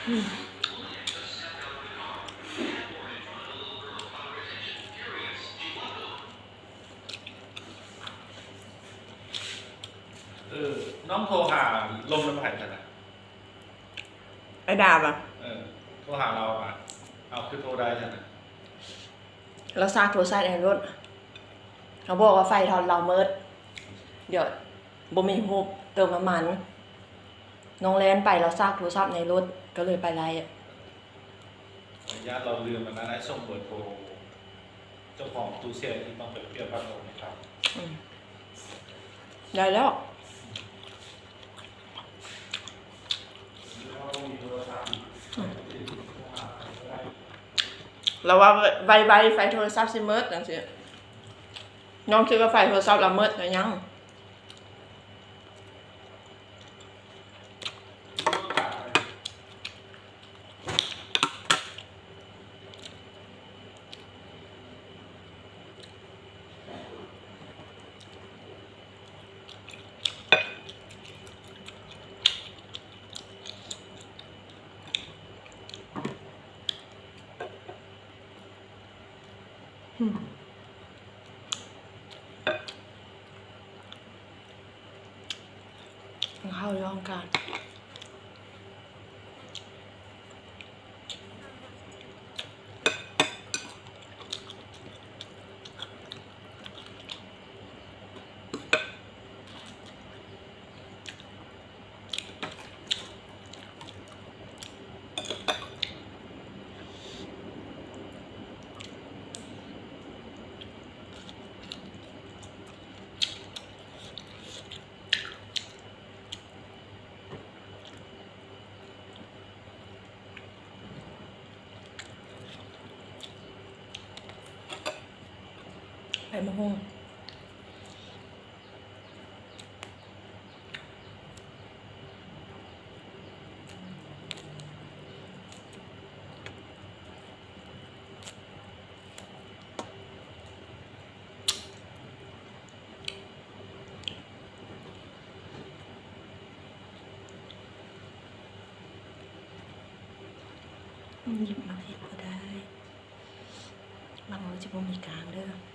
ອືມ ເອີ ນ້ອງໂທຫາລົມນຳໃຜຊັ້ນນະ? ໄອ້ດາວຫວາ? ເອີ ໂທຫາລາວຫວາ? ເອົາ ຄືໂທໄດ້ຊັ້ນນະ? ລາວຊາກໂທລະສັບໃນລົດ ເຮົາບອກວ່າໄຟທອດລາວໝົດ ດຽວບໍ່ມີຮູບເຕີມນ້ຳມັນ ນ້ອງແລ່ນໄປ ລາວຊາກໂທລະສັບໃນລົດ ກໍເລີຍໄປໄດ້. ຍາດລາວລືມອັນນັ້ນ ໃຫ້ສົ່ງເບີໂທເຈົ້າຂອງຕູ້ເຊຟທີ່ຕ້ອງໄປປ່ຽນພັດລົມໃຫ້ເຂົາ. ອືມ ໄດ້ແລ້ວ. ລາວວ່າໄວໆ ໄຟໂທລະສັບຊິໝົດ ຈັ່ງຊີ້ ນ້ອງຄິດວ່າໄຟໂທລະສັບລາວໝົດ ແຕ່ຍັງ. ອືມ ກິນເຂົ້າຢູ່ຫ້ອງການ. ໃບມະຫຸ່ງ. ຍິບມາເຮັດກໍໄດ້ ຫວັງວ່າຈະບໍ່ມີກາງເດີ້.